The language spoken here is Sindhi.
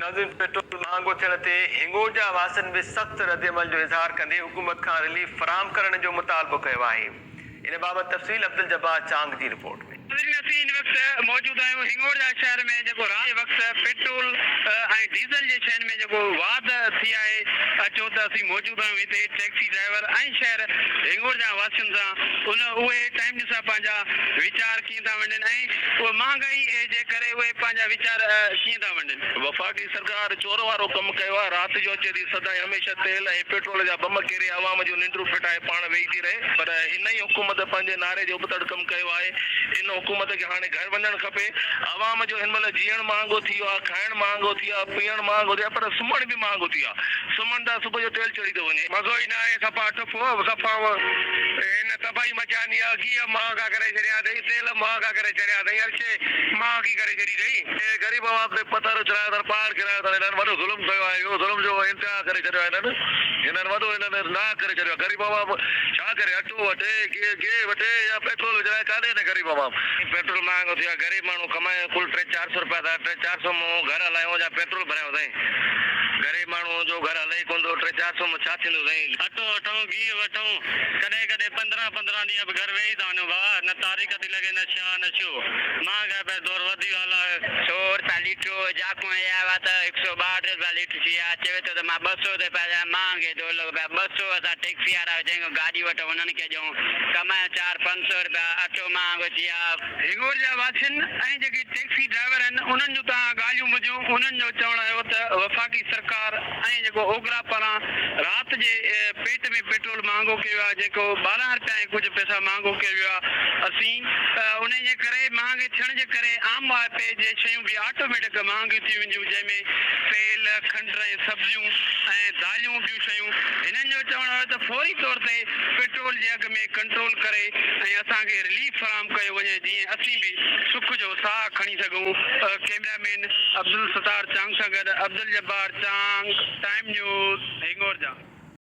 ناظرين پيٽرول مهانگو ٿيڻ تي هنگورجا واسين به سخت ردعمل جو اظهار ڪندي حڪومت کان رليف فراهم ڪرڻ جو مطالبو ڪيو آهي ان بابت تفصيل عبدالجبار چانگ جي رپورٽ ۾. ناظرين اسين هن وقت موجود آهيون هنگورجا شهر ۾ جيڪو رات جي وقت پيٽرول ۽ ڊيزل جي شين ۾ جيڪو واڌ ٿي آهي اچو ته اسين موجود آهيون هتي ٽيڪسي ڊرائيور ۽ شهر هنگورجا واسين سان ان اهي ٽائيم نيوز سان پنهنجا ويچار ڪيئن ٿا ونڊين ۽ اهي مهانگائي جي ڪري اهي پنهنجا ويچار ڪيئن ٿا ونڊين. وفاقي سرڪار چور وارو ڪم ڪيو آهي، رات جو اچي ٿي سدائين هميشه تيل ۽ پيٽرول جا بم ڪيري عوام جون ننڊون ڦٽائي پاڻ ويهي ٿي رهي پر هن ئي حڪومت پنهنجي نعري جي ابتڙ ڪم ڪيو آهي، ان حڪومت کي هاڻي گهر وڃڻ کپي، عوام جو هن مهل جيئڻ مهانگو ٿي ويو آهي، کائڻ مهانگو ٿي ويو آهي، پيئڻ مهانگو ٿي ويو آهي پر سمهڻ به مهانگو ٿي ويو آهي، سمهن ٿا صبح جو تيل چڙهي ٿو وڃي. مزو ئي ناهي صفا ٺپ صفا هن تباهي مچائي آ گيهه مهانگا ڪري ڇڏيا اٿئي تيل مهانگا ڪري ڇڏيا اٿئي هر شيء مهانگي ڪري ڇڏي اٿئي. غريب عوام تي پٿر اڇلايو اٿن پهاڙ ڪيرايو اٿن هنن وڏو ظلم ڪيو آهي اهو ظلم جو انتها ڪري ڇڏيو آهي هنن هنن وڏو هنن ناحق ڪري ڇڏيو آهي غريب عوام ڇا ڪري اٽو وٺي گيهه وٺي يا پيٽرول وجهرائي ڪاڏي وڃي غريب عوام. پيٽرول مهانگو ٿي ويو آهي غريب ماڻهو ڪمايو ڪل ٽي چار سو رپيا ٿا ٽي چار سو مون گهر هلايون يا پيٽرول ڀرايون سائين غريب ماڻهو جو گهر هلي ئي ڪونه ٿو ٽي چار سو مان ڇا ٿيندو سائين. اٽو وٺون گيهه وٺون ڪڏهن ڪڏهن پندرهن پندرهن ڏينهن به گهر ويهي ٿا وڃون ڀاء نه تاريخ ٿي لڳي نه ڇا نه ڇو مهانگائي پئي دور وڌي ويو الاء. سو رپيا ليٽر هو جاکون هي آيو آ ته هڪ سو ٻاهٺ رپيا ليٽر ٿي ويا چوي ٿو ته مان ٻه سو رپيا ڏيان مهانگي دو لک رپيا ٻه سو اسان ٽيڪسي وارا جنهن کان گاڏي وٺون انهن کي ڏيون ڪمايون چار پنج سو رپيا اٽو مهانگو ٿي ويا. هنگورجا واسين ۽ جيڪي ٽيڪسي ڊرائيور آهن انهن جون توهان ڳالهيون ٻڌيون انهن جو چوڻ هيو ته وفاقي سرڪار ۽ جيڪو اوگرا پاران رات جي پيٽ ۾ پيٽرول مهانگو ڪيو ويو آهي جيڪو 12 رپيا ۽ ڪجهه پئسا مهانگو ڪيو ويو آهي اسين انهي جي ڪري مهانگي ٿيڻ جي ڪري عام واهپي جي شيون به آٽوميٽڪ مهانگيون ٿي وينديون جنهن ۾ تيل کنڊ ۽ سبزيون ۽ داليون ٻيون شيون هنن جو چوڻ هيو ته فوري طور تي پيٽرول جي اگهه ۾ ڪنٽرول ڪري ۽ اسان کي رليف فراهم ڪيو وڃي جيئن اسين به سک جو ساهه کڻي سگهون ڪئميرا مين عبدالستار چانگ سان گڏ عبدالجبار چانگ ٽائيم نيوز هنگورجا.